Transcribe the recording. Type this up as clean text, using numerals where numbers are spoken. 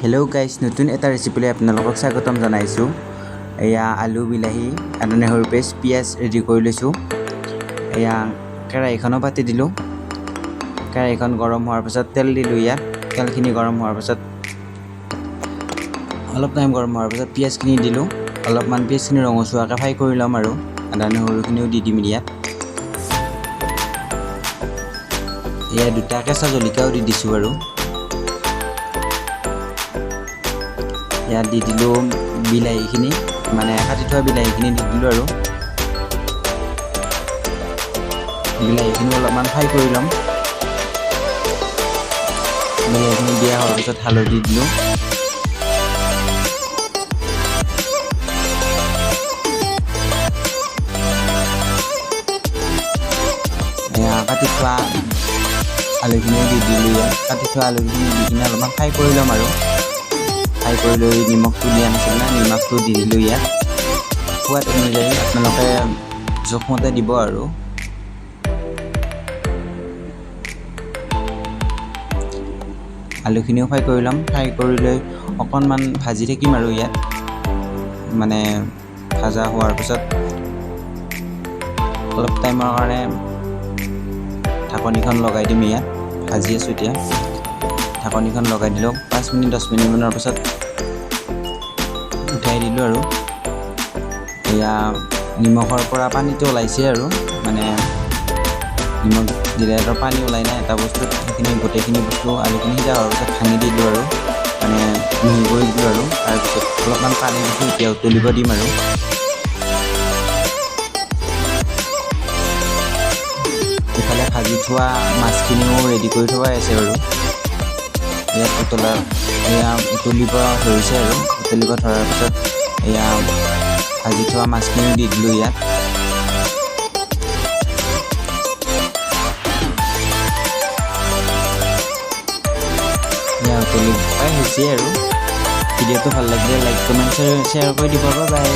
Hello' guys, নতুন এটা ৰেচিপিলৈ আপোনালোকক স্বাগতম জনাইছোঁ। এয়া আলু, বিলাহী, আদা, নহৰু পেষ্ট, পিঁয়াজ ৰেডি কৰি লৈছোঁ। এয়া কেৰাহীখনো পাতি দিলোঁ। কেৰাহীখন গৰম হোৱাৰ পাছত তেল দিলোঁ ইয়াত। তেলখিনি গৰম হোৱাৰ পাছত, অলপ টাইম গৰম হোৱাৰ পাছত পিঁয়াজখিনি দিলোঁ। অলপমান পিঁয়াজখিনি ৰঙচুৱাকৈ ফ্ৰাই কৰি ল'ম আৰু আদা নহৰুখিনিও দি দিম ইয়াত। এয়া দুটা কেঁচা জলকীয়াও দি দিছোঁ বাৰু। ইয়াত দি দিলোঁ বিলাহীখিনি, মানে কাটি থোৱা বিলাহীখিনি দি দিলোঁ আৰু বিলাহীখিনি অলপমান ফ্ৰাই কৰি ল'ম। বিলাহীখিনি দিয়া হোৱাৰ পিছত হালধি দিলোঁ। এয়া কাটি থোৱা আলুখিনিও দি দিলোঁ ইয়াত। কাটি থোৱা আলুখিনি দি কিনে অলপমান ফ্ৰাই কৰি ল'ম আৰু ফ্ৰাই কৰি লৈ নিমখটো দিয়া নাছিল না, নিমখটো দি দিলোঁ ইয়াত। সোৱাদ অনুযায়ী আপোনালোকে জোখমতে দিব আৰু। আলুখিনিও ফ্ৰাই কৰি ল'ম। ফ্ৰাই কৰি লৈ অকণমান ভাজি থাকিম আৰু ইয়াত, মানে ভাজা হোৱাৰ পিছত অলপ টাইমৰ কাৰণে ঢাকনিখন লগাই দিম ইয়াত। ভাজি আছোঁ এতিয়া, ঢাকনিখন লগাই দিলোঁ। 5 মিনিট 10 মিনিটমানৰ পাছত উঠাই দিলোঁ আৰু এয়া নিমখৰ পৰা পানীটো ওলাইছে আৰু মানে নিমখ দিলে আৰু পানী ওলাই নাই এটা বস্তুত, সেইখিনি গোটেইখিনি বস্তু আলুখিনি সিজা হোৱাৰ পিছত ভাঙি দিলোঁ আৰু মানে মিহি কৰি দিলোঁ আৰু তাৰপিছত অলপমান পানী দিছোঁ, এতিয়া উতলিব দিম আৰু। ইফালে ভাজি থোৱা মাছখিনিও ৰেডি কৰি থোৱাই আছে বাৰু। ইয়াত উতলা, এয়া উতলিব ধৰিছে আৰু উতলিব ধৰাৰ পিছত এয়া ভাজি থোৱা মাছখিনিও দি দিলোঁ ইয়াত। এয়া উতলি প্ৰায় হৈছে আৰু। ভিডিঅ'টো ভাল লাগিলে লাইক, কমেণ্ট, শ্বেয়াৰ কৰি দিব। বাই।